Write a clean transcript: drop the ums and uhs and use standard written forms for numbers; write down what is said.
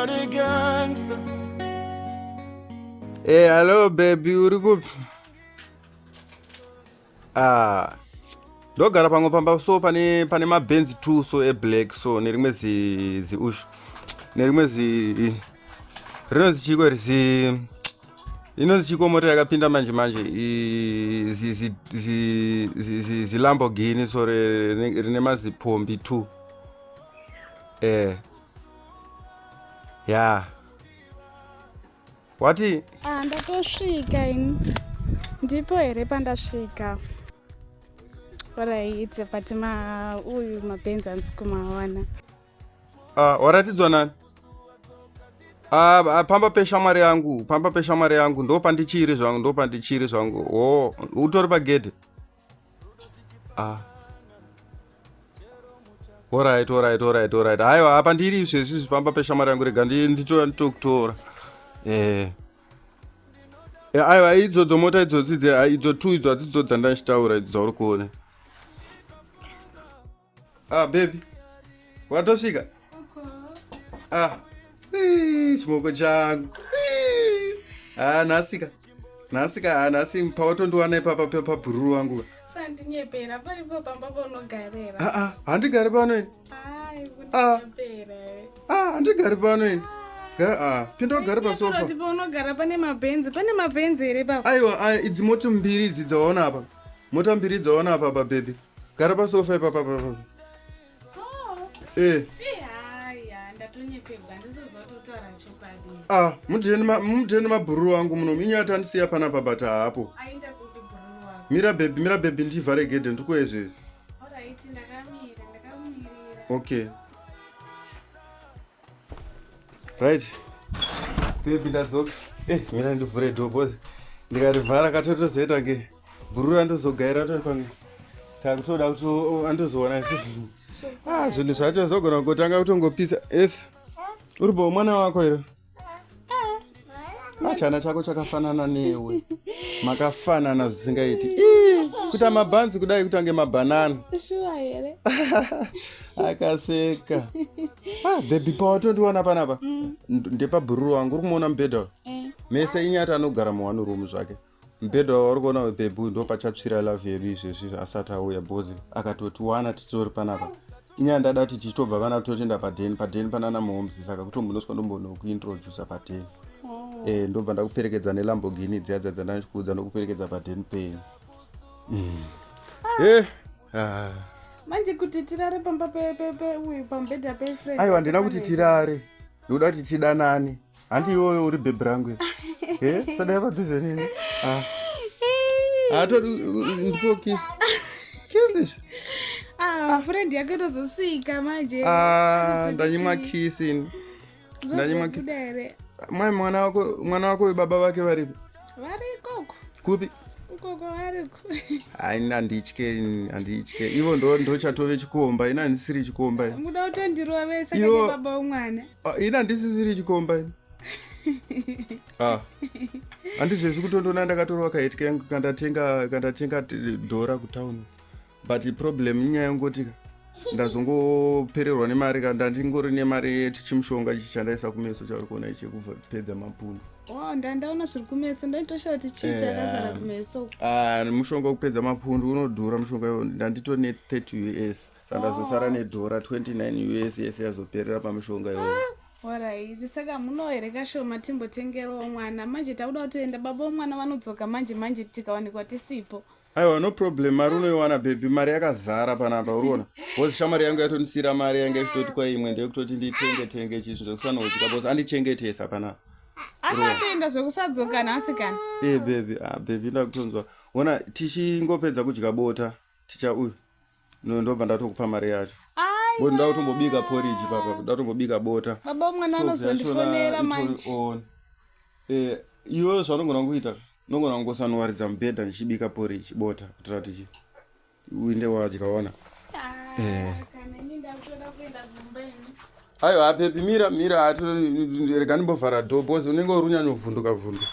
not a gangster. Hey, hello baby, uri kupi? Ah. Ndogara pamwe pamba so pane pane mabenzi 2 so eblack so nerimwe zi zi ushu. Nerimwe zi rinonzi chiko iri zi inonzi chiko mota yakapinda manje manje i zi zi zi zi, zi, zi Lamborghini so rine mazipombi 2. Eh. Yeah. Wati? Ah, ndatosvika ini. Ndipo here pandasvika. Alright, but ma uyu mabenzi handisi kumaona. Ah, waratidzwa nani? Ah, ah, pamba peshamwari yangu, pamba peshamwari yangu ndo pandichiri zvangu, ndo pandichiri zvangu. Oh, utori pagedhe. Ah. Alright, alright, alright, alright. Haiwa, apa ndiri izvezvi pamba peshamwari yangu rega nditoya nditokutora. Eh. Eh, aiwa idzodzo mota idzodzi idzo two idzo hadzidzo dzandachitaura idzo dzauri kuona. Ah, baby. Watosvika? Ah. Chimoko changu. Ah, nhasika. Nhasika, ah, nhasi pawatondiwana ipapa pabhururu wangu. Sandinyepera, paripo pamba paunogarira. Ah, ah, handigari pano ini. Ah. Ah, handigari pano ini. Ah, pinda ugare pasofa. Kuti paunogara pane mabhenzi, pane mabhenzi here papa? Aiwa, idzi mota mbiri idzi dzawaona apa. Mota mbiri dzawaona apa pa baby. Gara pasofa ipapa papa. Oh. Eh. Ah, mudheni mabhururu wangu muno minyaya tandisiya panapa but haapo. Mira baby, mira baby ndivhare gedhe ndikuye zvezvi. Okay. Right. Baby ndadzoka. Eh, mira ndivhure door because ndikarivhara katotozoita nge bhururu andozogaira tori pamwe. Takutoda kuti oh, andozoona izvi. Ah, zvinhu zvacho zvogona kungotanga kutongopisa. Yes. Uri bo mwana wako here? Ah, chana chako chakafanana newe. Makafanana zvisingaiti. Ii, kuita mabhanzi kudai kutange mabhanana. Shuwa here? Akaseka. Ah, baby pawatondiwana panapa. Ndepabhururu wangu uri kumuona mubhedha. Eh. Mese inyati anogara muone room zvake. Mubhedha wauri kuona webaby uyu ndopachatsvira love yedu izvezvi asati auya because akatotiwana titori panapa. Inyaya ndada kuti tichitobva vana totoenda padheni padheni panana moms saka kutombonoswa ndombonokuintrodusa padheni. Oh. Eh, ndobva ndakuperekedza neLamborghini dziya dziya dzandachikuudza ndokuperekedza padheni penyu. Eh, ah. Manje kuti tirare pamba pe pe pe uyu pamubhedha pefriend. Aiwa handina kuti tirare. Ndikuda kuti tidanane. Hanti iwe uri bhebhi rangu here? Eh, sadai padhuze nini? Ah. Atodi ndipo kiss. Kiss izvi. Ah, friend yako itozosvika manje. Ah, ndanyimwa kiss ini. Ndanyimwa kiss. Zvozobuda here? Mai mwana wako uyu baba vake varipi? Vari ikoko. Kupi? Ukoko variko. Hai handitye ini, handitye. Ivo ndo ndochatove chikomba, ini handisiri chikomba ini. Muda kutondirova vese Iwo- kane baba womwana. Ah, ini handisisiri chikomba ini. Ah. Handizvezvi kutondoona ndakatorwa kaheti kangu kandatenga dhora kutown. But problem inyaya yongoti ndazongopererwa nemari ka ndandingori nemari yechimushonga ichi chandaisa kumeso chauri kuona ichi chekupedza mapundu. Oh, ndandaona zviri kumeso ndaitoshaya kuti chii chakazara kumeso. Ah, mushonga wekupedza mapundu unodhura mushonga iwo ndanditori ne 30 US saka ndazosara nedhora 29 US yese yazoperera pamushonga iwoyo. Alright, saka muno here kashoma timbotengerawo mwana manje takuda kutoenda baba vomwana vanodzoka manje manje tikawanikwa tisipo. Aiwa no problem mari unoiwana baby mari yakazara panapa uriona because shamwari yangu yatondisiira mari yanga ichitoti kwa imwe ndeyekutoti nditenge tenge chizvi zvekusanodya because andichengetesa panapa. Asi atoenda zvekusadzoka nhasi kana. Eh baby, ah baby ndakutonzwa. Ona tichingopedza kudya bota ticha uyu ndobva ndatokupa mari yacho. Aiwa. Ndoda kutombobika porridge papa, ndatombobika bota. Baba vomwana Stove vanozondifonera yachona itori manje. on. Eh, iwe zvaunogona kuita unogona kungosanowaridza mubhedha ndichibika porridge bota kuitira kuti uinde wadya waona. Ah, kana ini ndakutoda kuenda kumba ini. Aiwa baby mira mira rega ndimbovhara door because unenge uri unyanyovhunduka vhunduka.